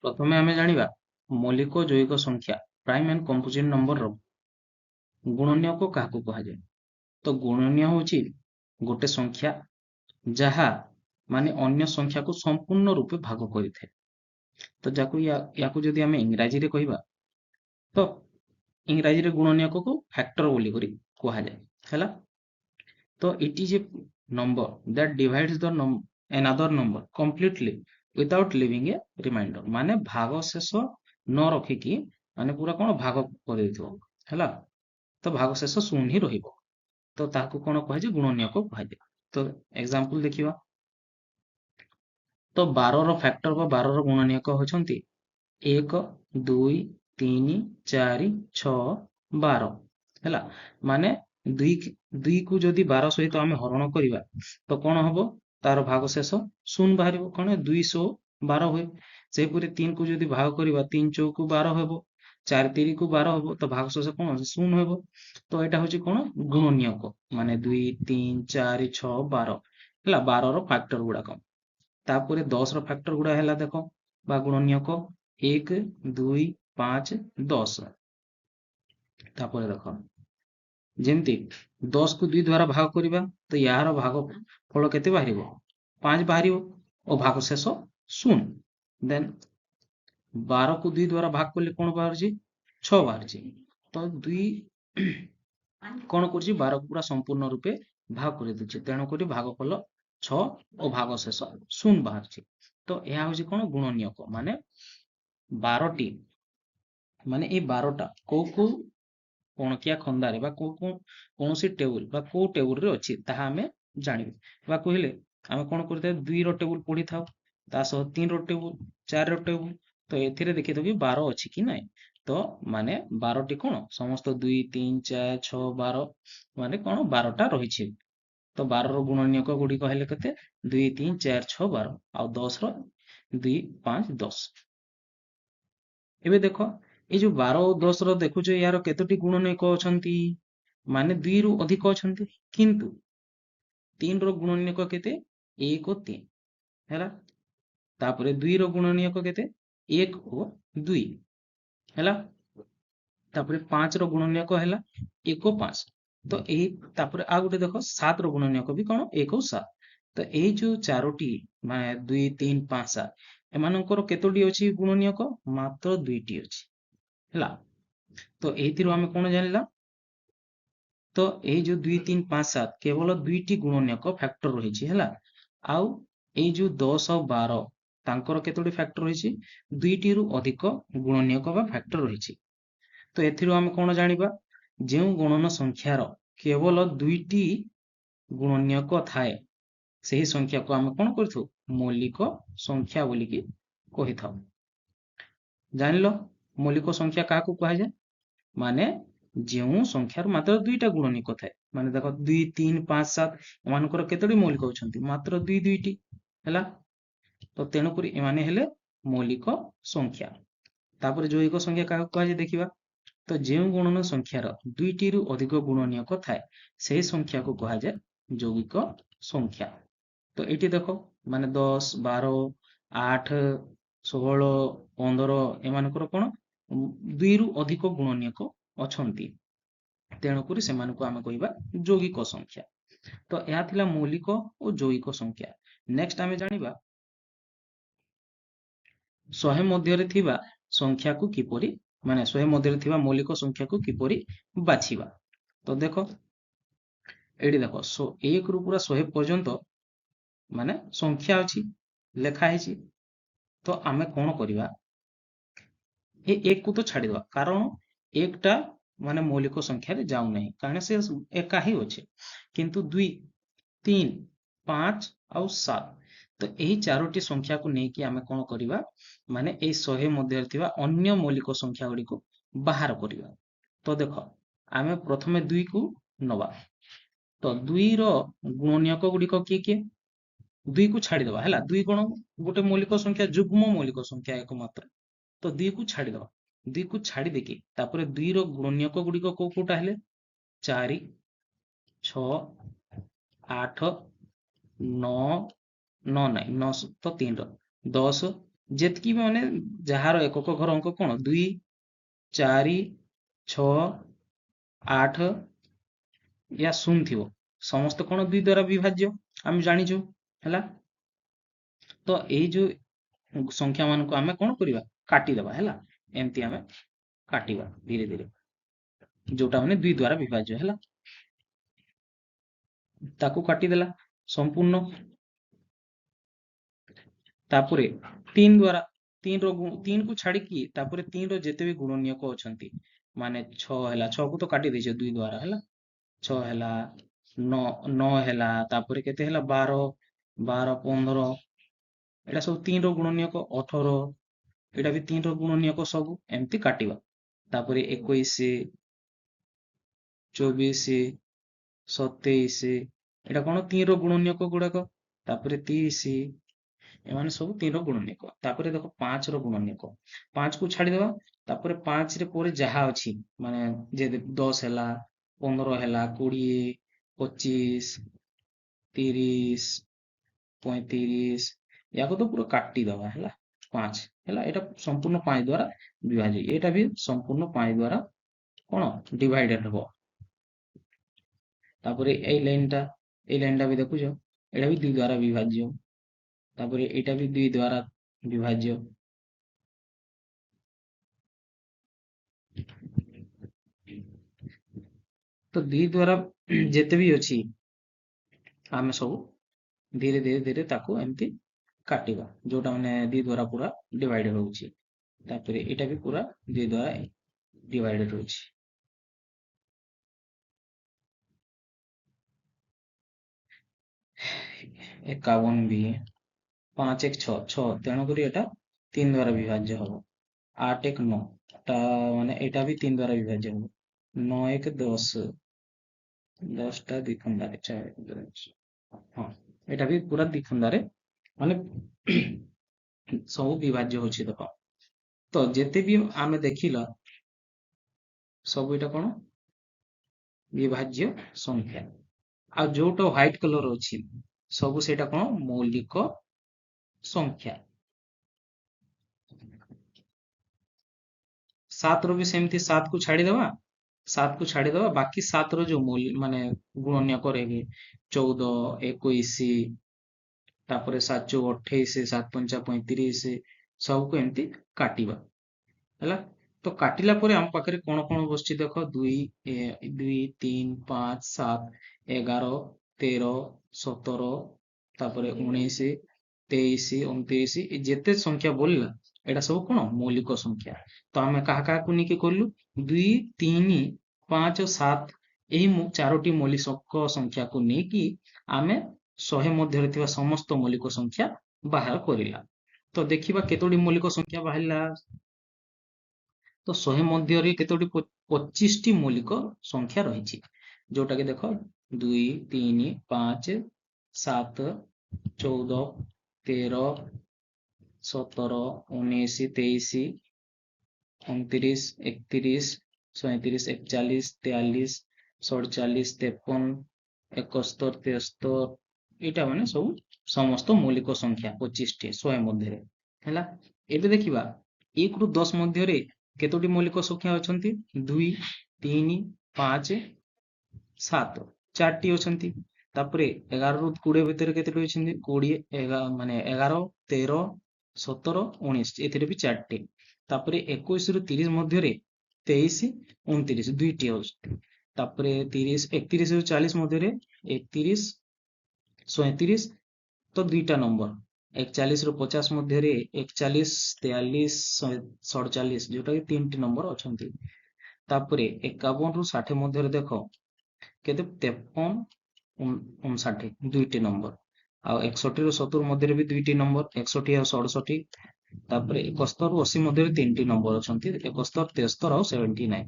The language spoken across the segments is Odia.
ପ୍ରଥମେ ଆମେ ଜାଣିବା ମୌଳିକ ଯୌଗିକ ସଂଖ୍ୟା ପ୍ରାଇମ୍ ଆଣ୍ଡ କମ୍ପୋଜିଟ୍ ନମ୍ବରର ଗୁଣନୀୟକ କାହାକୁ କୁହାଯାଏ। ତ ଗୁଣନୀୟ ହେଉଛି ଗୋଟେ ସଂଖ୍ୟା ଯାହା ମାନେ ଅନ୍ୟ ସଂଖ୍ୟାକୁ ସମ୍ପୂର୍ଣ୍ଣ ରୂପେ ଭାଗ କରିଥାଏ। ତ ଯାକୁ ୟାକୁ ଯଦି ଆମେ ଇଂରାଜୀରେ କହିବା ତ ଇଂରାଜୀରେ ଗୁଣନୀୟକକୁ ଫ୍ୟାକ୍ଟର ବୋଲିକରି କୁହାଯାଏ। ହେଲା, ତ it is a number that divides the another number completely without leaving a remainder। ମାନେ ଭାଗ ଶେଷ ନ ରଖିକି ମାନେ ପୁରା କଣ ଭାଗ କରିଦେଇଥିବ। ହେଲା, ତ ଭାଗ ଶେଷ ଶୂନ ହିଁ ରହିବ। ତ ତାହାକୁ କଣ କୁହାଯାଏ? ଗୁଣନୀୟକ କୁହାଯାଏ। ତ ଏକ୍ସାମ୍ପଲ ଦେଖିବା। ତ 12ର ଫ୍ୟାକ୍ଟର ବା 12ର ଗୁଣନୀୟକ ହେଉଛନ୍ତି 1 2 3 4 6 12। ହେଲା, ମାନେ 2କୁ ଯଦି 12 ସହିତ ଆମେ ହରଣ କରିବା ତ କଣ ହବ? ତାର ଭାଗଶେଷ ଶୂନ ବାହାରିବ। କଣ 212 ହୁଏ। ସେହିପରି 3କୁ ଯଦି ଭାଗ କରିବା 3 ଚଉକୁ 12 ହେବ, 4 ତିରିକୁ 12 ହେବ, ତ ଭାଗଶେଷ କଣ ଶୂନ ହେବ। ତ ଏଇଟା ହଉଛି କଣ ଗୁଣନୀୟକ, ମାନେ 2 3 4 6 12। ହେଲା, 12ର ଫ୍ୟାକ୍ଟର ଗୁଡାକ। ତାପରେ 10ର ଫ୍ୟାକ୍ଟର ଗୁଡା ହେଲା ଦେଖ ବା ଗୁଣନୀୟକ 1 2 5 10। ତାପରେ ଦେଖ ଯେମିତି 10କୁ 2 ଦ୍ୱାରା ଭାଗ କରିବା ତ ଏହାର ଭାଗ ଫଳ କେତେ ବାହାରିବ? 5 ବାହାରିବ ଓ ଭାଗଶେଷ ଶୂନ। ଦେନ୍ 12କୁ 2 ଦ୍ୱାରା ଭାଗ କଲେ କଣ ବାହାରୁଛି? 6 ବାହାରୁଛି। ତ 2 କଣ କରୁଛି? 12କୁ ପୁରା ସମ୍ପୂର୍ଣ୍ଣ ରୂପେ ଭାଗ କରିଦେଉଛି, ତେଣୁକରି ଭାଗଫଳ 6 ଓ ଭାଗଶେଷ ଶୂନ ବାହାରୁଛି। ତ ଏହା ହଉଛି କଣ ଗୁଣନୀୟକ, ମାନେ 12ଟି, ମାନେ ଏଇ 12ଟା କୋଉ କୋଉ ପଣକିଆ ଖନ୍ଦାରେ ବା କୋଉ କୋଉ କୌଣସି ଟେବୁଲ ବା କୋଉ ଟେବୁଲରେ ଅଛି ତାହା ଆମେ ଜାଣିବୁ। ବା କହିଲେ ଆମେ କଣ କରିଥାଉ, 2ର ଟେବୁଲ ପଢିଥାଉ, ତା ସହ 3ର ଟେବୁଲ, 4ର ଟେବୁଲ। ତ ଏଥିରେ ଦେଖିଥାଉ କି 12 ଅଛି କି ନାହିଁ। ତ ମାନେ 12ଟି କଣ ସମସ୍ତ 2 3 4 6 12, ମାନେ କଣ 12ଟା ରହିଛି। ତ 12ର ଗୁଣନୀୟକ ଗୁଡ଼ିକ ହେଲେ କେତେ? 2 3 4 6 12, ଆଉ 10ର 2 5 10। ଏବେ ଦେଖ ଏଇ ଯୋଉ 12 ଓ 10ର ଦେଖୁଛ ୟାର କେତୋଟି ଗୁଣନୀୟକ ଅଛନ୍ତି? ମାନେ 2ରୁ ଅଧିକ ଅଛନ୍ତି, କିନ୍ତୁ 3ର ଗୁଣନୀୟକ କେତେ? 1 ଓ 3। ହେଲା, ତାପରେ 2ର ଗୁଣନୀୟକ କେତେ? 1 ଓ 2। ହେଲା, ତାପରେ 5ର ଗୁଣନୀୟକ ହେଲା 1 ଓ 5। ତ ଏଇ ତାପରେ ଆଉ ଗୋଟେ ଦେଖ 7ର ଗୁଣନୀୟକ ବି କଣ 1 ଓ 7। ତ ଏଇ ଯୋଉ ଚାରୋଟି ମାନେ 2 3 5 7 ଏମାନଙ୍କର କେତୋଟି ଅଛି ଗୁଣନୀୟକ? ମାତ୍ର 2ଟି ଅଛି। ହେଲା, ତ ଏଇଥିରୁ ଆମେ କଣ ଜାଣିଲା? ତ ଏଇ ଯୋଉ 2 3 5 7 କେବଳ 2ଟି ଗୁଣନୀୟକ ଫ୍ୟାକ୍ଟର ରହିଛି। ହେଲା, ଆଉ ଏଇ ଯୋଉ 10 ଆଉ 12 ତାଙ୍କର କେତୋଟି ଫ୍ୟାକ୍ଟର ରହିଛି? 2ଟିରୁ ଅଧିକ ଗୁଣନୀୟକ ବା ଫ୍ୟାକ୍ଟର ରହିଛି। ତ ଏଥିରୁ ଆମେ କଣ ଜାଣିବା? ଯେଉଁ ଗୁଣନ ସଂଖ୍ୟାର କେବଳ 2ଟି ଗୁଣନୀୟକ ଥାଏ ସେହି ସଂଖ୍ୟାକୁ ଆମେ କଣ କରିଥାଉ? ମୌଳିକ ସଂଖ୍ୟା ବୋଲିକି କହିଥାଉ। ଜାଣିଲ ମୌଳିକ ସଂଖ୍ୟା କାହାକୁ କୁହାଯାଏ? ମାନେ ଯେଉଁ ସଂଖ୍ୟାର ମାତ୍ର 2ଟା ଗୁଣନୀୟକ ଥାଏ। ମାନେ ଦେଖ 2 3 5 7 ଏମାନଙ୍କର କେତୋଟି ମୌଳିକ ଅଛନ୍ତି? ମାତ୍ର 2 2ଟି। ହେଲା, ତ ତେଣୁକରି ଏମାନେ ହେଲେ ମୌଳିକ ସଂଖ୍ୟା। ତାପରେ ଯୌଗିକ ସଂଖ୍ୟା କାହାକୁ କୁହାଯାଏ ଦେଖିବା। ତ ଯେଉଁ ଗୁଣନ ସଂଖ୍ୟାର 2ଟିରୁ ଅଧିକ ଗୁଣନୀୟକ ଥାଏ ସେହି ସଂଖ୍ୟାକୁ କୁହାଯାଏ ଯୌଗିକ ସଂଖ୍ୟା। ତ ଏଇଠି ଦେଖ ମାନେ 10 12 8 16 15 ଏମାନଙ୍କର କଣ 2ରୁ ଅଧିକ ଗୁଣନୀୟକ ଅଛନ୍ତି, ତେଣୁକରି ସେମାନଙ୍କୁ ଆମେ କହିବା ଯୌଗିକ ସଂଖ୍ୟା। ତ ଏହା ଥିଲା ମୌଳିକ ଓ ଯୌଗିକ ସଂଖ୍ୟା। ନେକ୍ସଟ ଆମେ ଜାଣିବା 100 ମଧ୍ୟରେ ଥିବା ସଂଖ୍ୟାକୁ କିପରି, ମାନେ 100 ମଧ୍ୟରେ ଥିବା ମୌଳିକ ସଂଖ୍ୟାକୁ କିପରି ବାଛିବା। ତ ଦେଖ ଏଇଠି ଦେଖ 1ରୁ ପୁରା 100 ପର୍ଯ୍ୟନ୍ତ ମାନେ ସଂଖ୍ୟା ଅଛି ଲେଖା ହେଇଛି। ତ ଆମେ କଣ କରିବା, ଏ 1କୁ ତ ଛାଡ଼ିଦେବା, କାରଣ 1ଟା ମାନେ ମୌଳିକ ସଂଖ୍ୟାରେ ଯାଉନାହିଁ, କାରଣ ସେ ଏକା ହିଁ ଅଛି। କିନ୍ତୁ 2 3 5 ଆଉ 7, ତ ଏହି 4ଟି ସଂଖ୍ୟାକୁ ନେଇକି ଆମେ କଣ କରିବା, ମାନେ ଏଇ 100 ମଧ୍ୟରେ ଥିବା ଅନ୍ୟ ମୌଳିକ ସଂଖ୍ୟା ଗୁଡ଼ିକୁ ବାହାର କରିବା। ତ ଦେଖ ଆମେ ପ୍ରଥମେ 2କୁ ନବା। ତ 2ର ଗୁଣନୀୟକ ଗୁଡ଼ିକ କିଏ କିଏ? 2କୁ ଛାଡ଼ିଦେବା। ହେଲା, 2 କଣ ଗୋଟେ ମୌଳିକ ସଂଖ୍ୟା, ଯୁଗ୍ମ ମୌଳିକ ସଂଖ୍ୟା ଏକମାତ୍ର। ତ 2କୁ ଛାଡ଼ିଦେବା, 2କୁ ଛାଡ଼ି ଦେଇକି ତାପରେ 2ର ଗୁଣନୀୟକ ଗୁଡ଼ିକ କୋଉ କୋଉଟା ହେଲେ? 4 6 8 9, 9 ନାଇଁ 9 ତ 3ର 10, ଯେତିକି ମାନେ ଯାହାର ଏକକ ଘର ଅଙ୍କ କ'ଣ 2, 4, 6, 8 ୟା 0 ଥିବ, ସମସ୍ତେ କ'ଣ 2 ଦ୍ୱାରା ବିଭାଜ୍ୟ ଆମେ ଜାଣିଛୁ ହେଲା। ତ ଏଇ ଯୋଉ ସଂଖ୍ୟା ମାନଙ୍କୁ ଆମେ କ'ଣ କରିବା, କାଟିଦେବା ହେଲା। ଏମିତି ଆମେ କାଟିବା ଧୀରେ ଧୀରେ, ଯୋଉଟା ମାନେ 2 ଦ୍ୱାରା ବିଭାଜ୍ୟ ହେଲା, ତାକୁ କାଟିଦେଲା ସମ୍ପୂର୍ଣ୍ଣ। ତାପରେ 3 ଦ୍ୱାରା, 3 କୁ ଛାଡ଼ିକି ତାପରେ 3 ର ଯେତେ ବି ଗୁଣନୀୟକ ଅଛନ୍ତି, ମାନେ 6 ହେଲା, 6 କୁ ତ କାଟି ଦେଇଛେ 2 ଦ୍ୱାରା ହେଲା, 6 ହେଲା, 9 ହେଲା, ତାପରେ କେତେ ହେଲା 12, 12, 15, ଏଇଟା ସବୁ 3 ର ଗୁଣନୀୟକ, 18, ଏଇଟା ବି 3 ର ଗୁଣନୀୟକ, ସବୁ ଏମିତି କାଟିବା। ତାପରେ 21, 24, 27, ଏଇଟା କ'ଣ 3 ର ଗୁଣନୀୟକ ଗୁଡାକ। ତାପରେ 30, ଏମାନେ ସବୁ 3 ର ଗୁଣନୀୟକ। ତାପରେ ଦେଖ 5 ର ଗୁଣନୀୟକ, 5 କୁ ଛାଡ଼ିଦେବା। ତାପରେ 5 ରେ ପରେ ଯାହା ଅଛି, ମାନେ ଯେ 10 ହେଲା, 15 ହେଲା, 20, 25, 30, 35, ୟାକୁ ତ ପୁରା କାଟିଦେବା ହେଲା, 5 ହେଲା। ଏଇଟା ସମ୍ପୂର୍ଣ୍ଣ 5 ଦ୍ୱାରା ବିଭାଜ୍ୟ, ଏଇଟା ବି ସମ୍ପୂର୍ଣ୍ଣ 5 ଦ୍ୱାରା କ'ଣ ଡିଭାଇଡେଡ୍ ହବ। ତାପରେ ଏଇ ଲାଇନଟା ବି ଦେଖୁଛ, ଏଇଟା ବି 2 ଦ୍ୱାରା ବିଭାଜ୍ୟ। ତାପରେ ଏଇଟା ବି 2 ଦ୍ୱାରା ବିଭାଜ୍ୟ। ତ 2 ଦ୍ୱାରା ଯେତେ ବି ଅଛି ଆମେ ସବୁ ଧୀରେ ଧୀରେ ଧୀରେ ତାକୁ ଏମିତି କାଟିବା, ଯୋଉଟା ମାନେ 2 ଦ୍ୱାରା ପୁରା ଡିଭାଇଡେଡ୍ ହଉଛି। ତାପରେ ଏଇଟା ବି ପୁରା 2 ଦ୍ୱାରା ଡିଭାଇଡେଡ୍ ହଉଛି। 51 ବି 5 1 6, 6, ତେଣୁକରି ଏଟା 3 ଦ୍ୱାରା ବିଭାଜ୍ୟ ହବ। 8 1 9, ଟା ମାନେ ଏଇଟା ବି 3 ଦ୍ୱାରା ବିଭାଜ୍ୟ ହବ। 9 1 10, 10ଟା 2 ଖଣ୍ଡାରେ 4, ହଁ ଏଇଟା ବି ପୁରା 2 ଖଣ୍ଡାରେ ମାନେ ସବୁ ବିଭାଜ୍ୟ ହଉଛି। ଦେଖ ତ ଯେତେ ବି ଆମେ ଦେଖିଲା ସବୁ ଏଇଟା କ'ଣ ବିଭାଜ୍ୟ ସଂଖ୍ୟା। ଆଉ ଯୋଉଟା ହ୍ୱାଇଟ କଲର ଅଛି ସବୁ ସେଇଟା କ'ଣ ମୌଳିକ ସଂଖ୍ୟା। 7 ର ବି ସେମିତି 7 କୁ ଛାଡ଼ିଦେବା, 7 କୁ ଛାଡ଼ିଦେବା, ବାକି 7 ର ଯୋଉ ମାନେ ଗୁଣନୀୟକ ରହିବେ 14, 21, ତାପରେ 7 ଚଉ 28, 7 ପଞ୍ଚା 35, ସବୁକୁ ଏମିତି କାଟିବା ହେଲା। ତ କାଟିଲା ପରେ ଆମ ପାଖରେ କ'ଣ କ'ଣ ବସୁଛି ଦେଖ, 2, 2, 3, 5, 7, 11, 13, 17, ତାପରେ 19, 23, 29, ଏ ଯେତେ ସଂଖ୍ୟା ବୋଲିଲା ଏଇଟା ସବୁ କ'ଣ ମୌଳିକ ସଂଖ୍ୟା। ତ ଆମେ କାହା କାହାକୁ ନେଇକି କଲୁ, 2, 3, 5, 7, ଏହି 4ଟି ମୌଳିକ ସଂଖ୍ୟାକୁ ନେଇକି ଆମେ 100 ମଧ୍ୟରେ ଥିବା ସମସ୍ତ ମୌଳିକ ସଂଖ୍ୟା ବାହାର କରିଲା। ତ ଦେଖିବା କେତୋଟି ମୌଳିକ ସଂଖ୍ୟା ବାହାରିଲା। ତ 100 ମଧ୍ୟରେ କେତୋଟି 25ଟି ମୌଳିକ ସଂଖ୍ୟା ରହିଛି, ଯୋଉଟା କି ଦେଖ 2, 3, 5, 7, 14, 13, 17, 19, 23, 29, 31, 37, 41, 43, 47, 53, 71, 73, ଏଇଟା ମାନେ ସବୁ ସମସ୍ତ ମୌଳିକ ସଂଖ୍ୟା 25ଟି 100 ମଧ୍ୟରେ ହେଲା। ଏବେ ଦେଖିବା 1 ରୁ 10 ମଧ୍ୟରେ କେତୋଟି ମୌଳିକ ସଂଖ୍ୟା ଅଛନ୍ତି, 2, 3, 5, 7, 4ଟି ଅଛନ୍ତି। ତାପରେ 11 ରୁ 20 ଭିତରେ କେତୋଟି ଅଛନ୍ତି, 20, ମାନେ 11, 13, 17, 19, ଏଥିରେ ବି 4ଟି। ତାପରେ 21 ରୁ 30 ମଧ୍ୟରେ 23, 29, 2ଟି ଅଛନ୍ତି। ତାପରେ 31 ରୁ 40 ମଧ୍ୟରେ 31, 37, ତ 2ଟା ନମ୍ବର। 41 ରୁ 50 ମଧ୍ୟରେ 41, 43, 47, ଯୋଉଟା କି 3ଟି ନମ୍ବର ଅଛନ୍ତି। ତାପରେ 51 ରୁ 60 ମଧ୍ୟରେ ଦେଖ କେତେ, 53, 59, 2ଟି ନମ୍ବର। ଆଉ 61 ରୁ 70 ମଧ୍ୟରେ ବି 2ଟି ନମ୍ବର, 61 ଆଉ 67। ତାପରେ 71 ରୁ 80 ମଧ୍ୟରେ 3ଟି ନମ୍ବର ଅଛନ୍ତି, 71, 73 ଆଉ 79।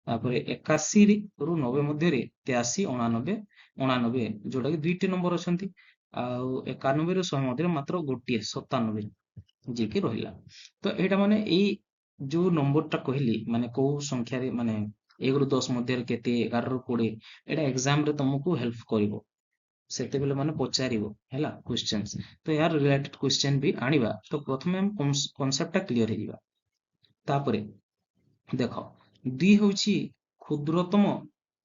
ତାପରେ 81 ରୁ 90 ମଧ୍ୟରେ 83, 89, 89, ଯୋଉଟା କି 2ଟି ନମ୍ବର ଅଛନ୍ତି। ଆଉ 91 ରୁ 100 ମଧ୍ୟରେ ମାତ୍ର ଗୋଟିଏ 97 ଯିଏକି ରହିଲା। ତ ଏଇଟା ମାନେ ଏଇ ଯୋଉ ନମ୍ବରଟା କହିଲି, ମାନେ କୋଉ ସଂଖ୍ୟାରେ ମାନେ 1 ରୁ 10 ମଧ୍ୟରେ କେତେ, 11 ରୁ 20, ଏଇଟା ଏକ୍ସାମରେ ତମକୁ ହେଲ୍ପ କରିବ। ସେତେବେଳେ ମାନେ ପଚାରିବ ହେଲା କ୍ୱେଶ୍ଚନ୍ସ। ତ ଏହାର ରିଲେଟେଡ୍ କ୍ୱେଶ୍ଚନ୍ ବି ଆଣିବା। ତ ପ୍ରଥମେ ଆମେ କନସେପ୍ଟଟା କ୍ଲିୟର ହେଇଯିବା। ତାପରେ ଦେଖ, 2 ହେଉଛି କ୍ଷୁଦ୍ରତମ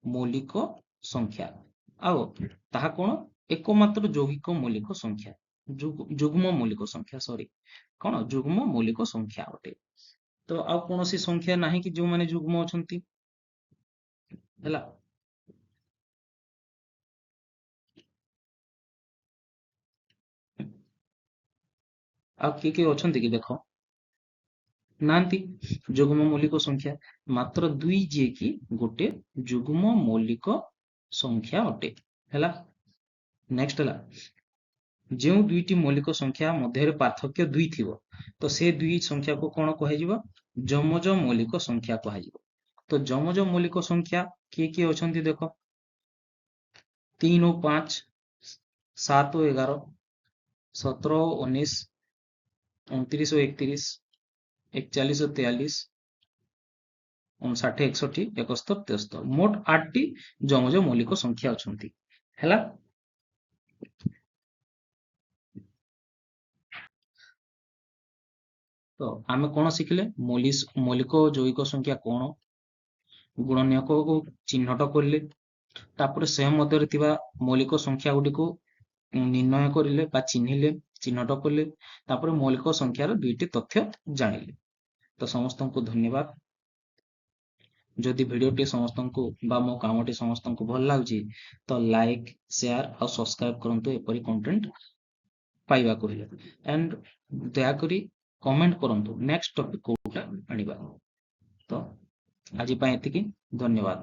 ମୌଳିକ ସଂଖ୍ୟା, ଆଉ ତାହା କ'ଣ? ଏକମାତ୍ର ଯୌଗିକ ମୌଳିକ ସଂଖ୍ୟା, ଯୁଗ୍ମ ମୌଳିକ ସଂଖ୍ୟା, ସରି, କ'ଣ? ଯୁଗ୍ମ ମୌଳିକ ସଂଖ୍ୟା ଅଟେ। ତ ଆଉ କୌଣସି ସଂଖ୍ୟା ନାହିଁ କି ଯୋଉମାନେ ଯୁଗ୍ମ ଅଛନ୍ତି? ହେଲା, ଆଉ କିଏ କିଏ ଅଛନ୍ତି କି ଦେଖ? ନାହାନ୍ତି। ଯୁଗ୍ମ ମୌଳିକ ସଂଖ୍ୟା ମାତ୍ର 2, ଯିଏକି ଗୋଟେ ଯୁଗ୍ମ ମୌଳିକ ସଂଖ୍ୟା ଅଟେ। ହେଲା, ନେକ୍ସଟ ହେଲା, ଯେଉଁ ଦୁଇଟି ମୌଳିକ ସଂଖ୍ୟା ମଧ୍ୟରେ ପାର୍ଥକ୍ୟ 2 ଥିବ, ତ ସେ ଦୁଇ ସଂଖ୍ୟାକୁ କ'ଣ କୁହାଯିବ? ଯମଜ ମୌଳିକ ସଂଖ୍ୟା କୁହାଯିବ। ତ ଯମଜ ମୌଳିକ ସଂଖ୍ୟା କିଏ କିଏ ଅଛନ୍ତି ଦେଖ। 3 ଓ 5, 7 ଓ 11, 17 ଓ 19, 29 ଓ 31, 41 ଓ 43, 59, 61, 71, 73। ମୋଟ 8ଟି ଯମଜ ମୌଳିକ ସଂଖ୍ୟା ଅଛନ୍ତି। ହେଲା, ତ ଆମେ କ'ଣ ଶିଖିଲେ? ମୌଳିକ ଓ ଯୌଗିକ ସଂଖ୍ୟା କ'ଣ, ଗୁଣନୀୟକକୁ ଚିହ୍ନଟ କଲେ, ତାପରେ ସେ ମଧ୍ୟରେ ଥିବା ମୌଳିକ ସଂଖ୍ୟା ଗୁଡ଼ିକୁ ନିର୍ଣ୍ଣୟ କରିଲେ ବା ଚିହ୍ନିଲେ, ଚିହ୍ନଟ କଲେ, ତାପରେ ମୌଳିକ ସଂଖ୍ୟାର ଦୁଇଟି ତଥ୍ୟ ଜାଣିଲେ। ତ ସମସ୍ତଙ୍କୁ ଧନ୍ୟବାଦ। ଯଦି ଭିଡ଼ିଓଟି ସମସ୍ତଙ୍କୁ ବା ମୋ କାମଟି ସମସ୍ତଙ୍କୁ ଭଲ ଲାଗୁଛି, ତ ଲାଇକ୍, ସେୟାର ଆଉ ସବସ୍କ୍ରାଇବ କରନ୍ତୁ ଏପରି କଣ୍ଟେଣ୍ଟ ପାଇବାକୁ ହେଲେ। ଆଣ୍ଡ ଦୟାକରି କମେଣ୍ଟ କରନ୍ତୁ ନେକ୍ସଟ ଟପିକ କୋଉଟା ଆଣିବା। ତ ଆଜି ପାଇଁ ଏତିକି, ଧନ୍ୟବାଦ।